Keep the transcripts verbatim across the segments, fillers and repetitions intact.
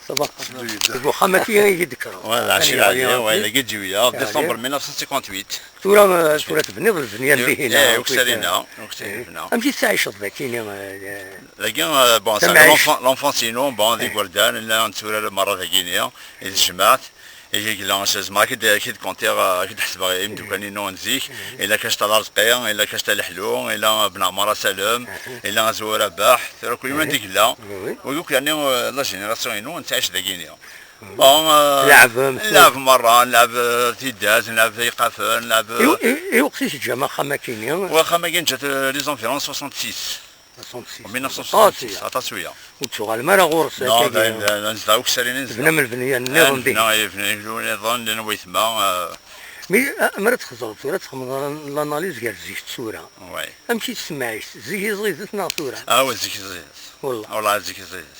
Ça va. Deg uxxam-agi i yi-d-kkreɣ. Voilà, ɛecrin ɛli, ouais, dagi ǧiwiya, décembre mille neuf cent cinquante-huit. Tura, tura tebniḍ lebni-a n dihin, eh, akk ukessar-inna, akk ukessar-inna. Amek i tettɛiceḍ dagi-ni? Dagi, eh, bon, l'enfance-inu, bon, d igerdan, nella netturar merra dagi-ni, i tejmaɛt. Ihi yella, zemreɣ ad k-id-kontiɣ, ad k-id-ḥesbeɣ imeddukal-inu n zik, yella Kac Talarzqi, yella Kac Taleḥlu, yella Ben Ɛmar Asalem, yella Azwar Rabaḥ, tura kul yiwen anda yella. Wi akk, yeɛni, eh, la génération-inu nettɛic dagi-ni. Bon, eh, nleɛb merra, nleɛb, eh, tiddaz, nleɛb iqafen, nleɛb, eh, i weqt i teǧǧam axxam-agi-ni? Axxam-agi neǧǧa-t, eh, les environs soixante-six. Soixante-six. Mille neuf cent soixante-six, aṭas wiya. Ur d-tuɣalem ara ɣur-s akka. Non, d ayen, d ayen, nezdeɣ ukessar-nni nezdeɣ. Tebnam lebni-a nniḍen dihin. Nebna, eh, lebni nniḍen, llan waytma, eh. Mi, eh, mi ara txeẓreḍ tura, txedmeḍ l'analyse gar zik d tura. Ouais. Amek i tsemmaɛict? Zik i ẓidet neɣ tura? Ah, ouais, zik i ẓidet. Wallah. Wallah, zik i ẓidet.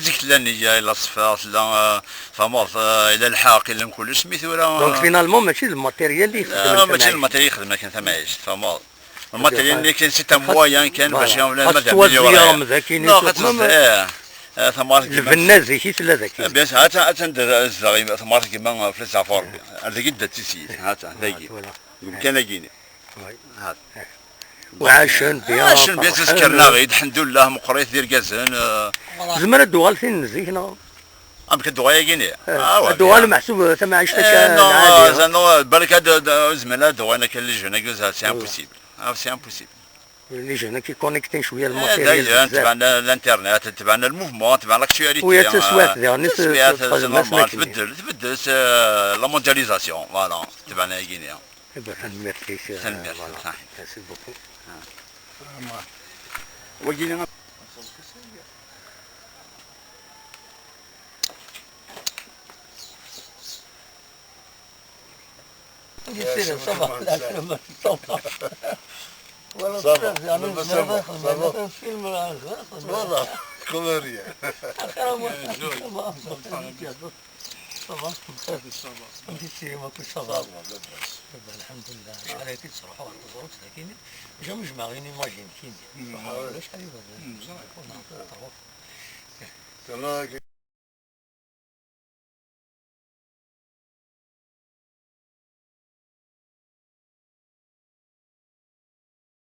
Zik tella nniya, yella ṣṣfa, tella, eh, tameḍt, eh, yella lḥeqq, yella kullec, mi tura, donc, eh, finalement, mačči d lmatéryal i yexdem, ah, mačči d lmatéryal i yexdem akken tamɛict, tameḍt. Lmatéryal-nni kan, c'est un moyen kan bac ad améliorer. Xas twaziɣem daki-ni, non, xas twaziɣem, eh, eh, tameɣra n lbenna zik i tella daki. Eh, bien sûr, atan, atan zdaɣ tameɣra n gma, eh, flas Ǧaɛfar. Ar dagi d tissit, atan, dagi. Voilà. Deg umkan-agi-ni. Oui. Atan. Uɛacen bien, ɛacen bien, ferḥen. Teskern-aɣ-id, lḥemdullah, meqqrit d irgazen, eh. Tezmer ad d-tuɣal tin n zik, neɣ? Amek ad d-tuɣal yagi-ni? Eh, ah, ouais, ad d-tuɣal bien. Meḥsub tamɛict akka, eh, non, lɛali, eh, non, balak ad, ad, ur zmiren ad d-uɣalen akka les jeunes-agi, c'est impossible. Ah, c'est impossible. Les jeunes-agi connectés cwiya, eh, lmatéryal dayen, bzaf. Tebɛen l'internet, tebɛen le mouvement, tebɛen l'actualité, oui, taswiɛt, eh, diɣen, taswiɛt, c'est normal, tbeddel, tbeddel, c'est, euh, la mondialisation, voilà, tebɛen yagi-ni. Eh ben, tanemmirt-ik, eh, tanemmirt, voilà. Merci beaucoup. Wagi-ni. Ça va, ça va, ça va. Voilà, ça va, ça va. Voilà, comme rien. Ça va, ça va. Ça va, ça va. Ça va, ça va. الحمد لله. شحال هكا تروحوا واحد الظروف لكن جا مجمع غير imagine كيما. شحال هكا. تروح.